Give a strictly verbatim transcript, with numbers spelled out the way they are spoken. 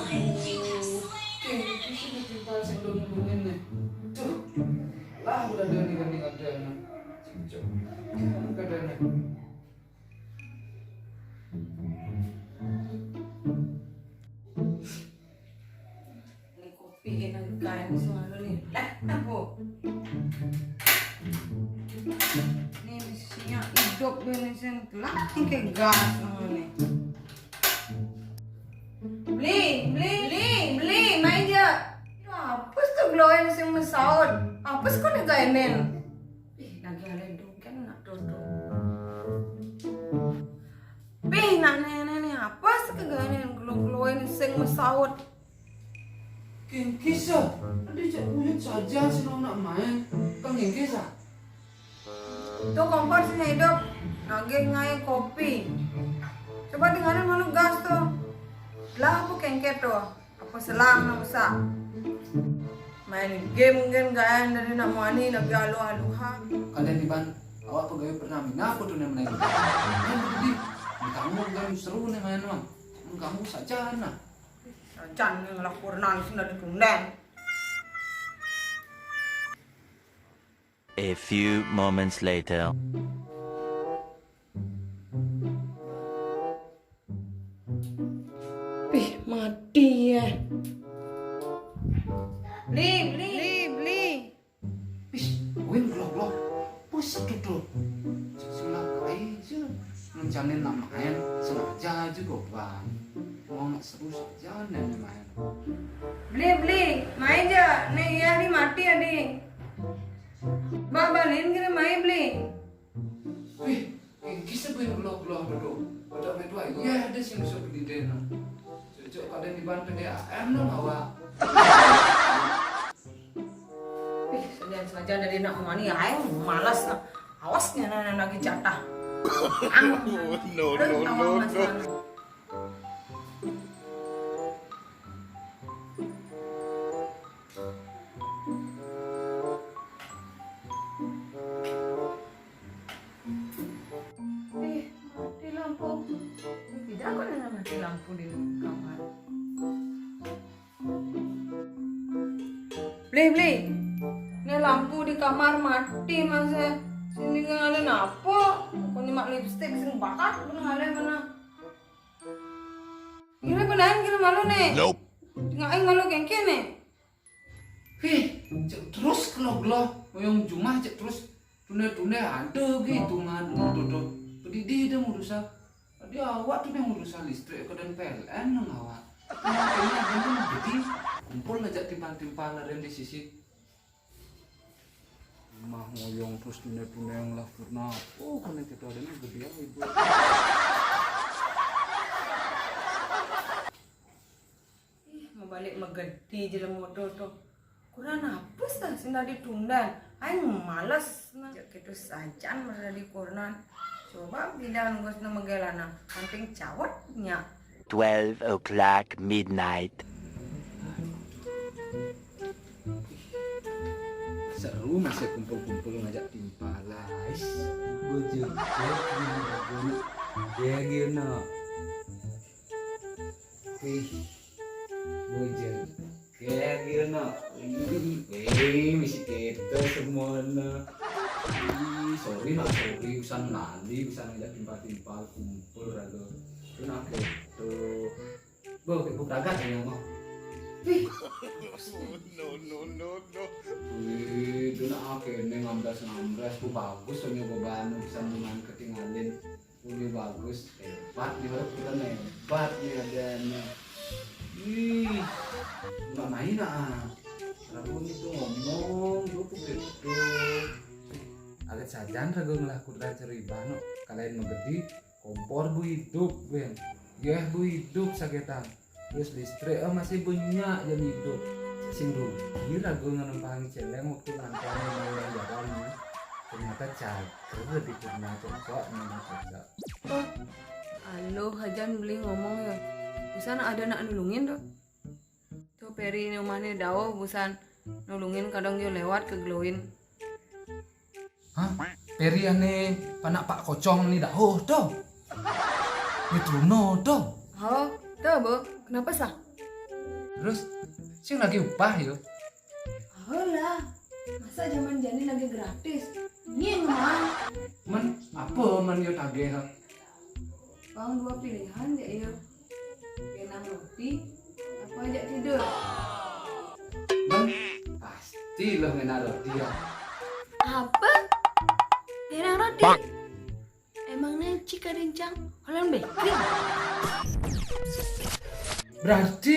Oke, iki sing ditimpa sing do nulungin nih. Duh, lah udah ada nih, kan, nih ada nih. Cicok. Kan ada nih. Ini kopi enak kayak semua nih. Lah, apa? Ini isinya hidup ini sing telah kayak gas nih. Beli, beli, beli, beli, main aja. Apa tuh gloin sing mesaut? Apa sih kok negainin? Ih, lagi ada dongeng nak tuh. Bih, nak nenek nih, apa sih kegaenen gloin sing mesaut? Kengkisa, ada cak uyut saja sih nak main. Kang Kengkisa. Tuh kompor sini hidup, lagi ngai kopi. Coba tinggalin malu gas tuh. Lah aku kengket tuh. Apa selang nggak usah. Main game kan gaya dari nak muani lagi alu-aluha. Kalian di ban, awak pegawai pernah mina foto nih main. Main berdiri. Kamu kan seru nih main, Mang. Kamu saja nah. Saja nih, malah kurnan sudah ditunda. A few moments later. Ih, mati ya. Beli, beli. Beli, beli. Wis, win glok-glok. Pusat duduk. Sebelah kai aja. Menjamin nak main, sengaja juga, Bang. Mau nak seru saja nih main. Beli, beli. Main aja. Nih, ya, ini mati ya, Ding. Babalin kira main, beli. Wih, ini kisah gue belok-belok duduk. Pada metua, iya, ada sih musuh pendidikan. Cocok pada di ban P D A M dong, awak. Ih, sengaja dari nak mani, aing malas nah. Awas nih anak lagi jatah. Ang. No, no, no, no. Eh, mati lampu. Tidak kok nana mati lampu di kamar. Beli, beli. Ini lampu di kamar mati, Mas. Sini ngalen apa? Aku nyemak lipstick sing bakat, bener ngalen mana? Gila beneran gila malu nih. Nope. Ngain malu kengke nih. Hih, cek terus kelo-kelo, oyong jumah cek terus. Tunda-tunda ada gitu ngan tuh tuh. Pedidi dia ngurusa. Tadi awak tuh yang ngurusa listrik ke dan P L N nang awak. Makanya dia jadi kumpul aja timpal-timpal ada di sisi. Mah ngoyong terus tunda-tunda yang lah purna. Oh, kan kita ada nih gede ya itu. Ih, mau balik megedi jelema motor tuh. Kurang apa sih sudah ditunda? Aing males nah. Cek itu sajan merasa di kurnan. Coba bilang bos nama gelana, samping cawetnya. Twelve o'clock midnight. Seru masih kumpul-kumpul ngajak timpal, guys. Gue juga punya lagunya. Ya gini. Wih, gue juga gini. Wih, masih kita semuanya. Ih, sorry lah, sorry, usan lali, usan ngajak timpal-timpal kumpul raga. Itu nah gitu. Bo, ibu kagak ya ngomong. Wih. No, no, no, no. Wih, itu nak kene ngambras-ngambras, ku bagus soalnya beban bisa dengan ketinggalin. Wih, bagus, hebat nih, baru kita hebat nih adanya. Wih, nggak main ah. Ragu itu ngomong, gue tuh gitu. Agak sajan ragu ngelakukan cerita no. Kalian mengerti? Kompor bu hidup, Ben. Yeh bu hidup sagetan. Terus listrik eh, masih banyak yang hidup. Sing rugi ragu ngenumpang celeng waktu ngantar mau jalan ya. Ternyata cager di purna cocok memang cocok. Oh, alo hajan beli ngomong ya. Busan ada nak nulungin tuh. Tuh Peri ini rumahnya dawuh busan nulungin kadang yo lewat ke glowin. Hah? Peri ane panak Pak Kocong ni dah. Oh, doh. Ni Truno doh. Halo, tuh, Bu. Kenapa sah? Terus, sing nagih upah yo. Alah, masa zaman jani nagih gratis? Nyén mah. Men, apa men yo tagih? Bang dua pilihan jak yo. Ngenang roti, apa jak tidur? Men, pasti lo ngenang roti ya. Apa? Ngenang roti? Emangnya cik ada cang holan bakery? Berarti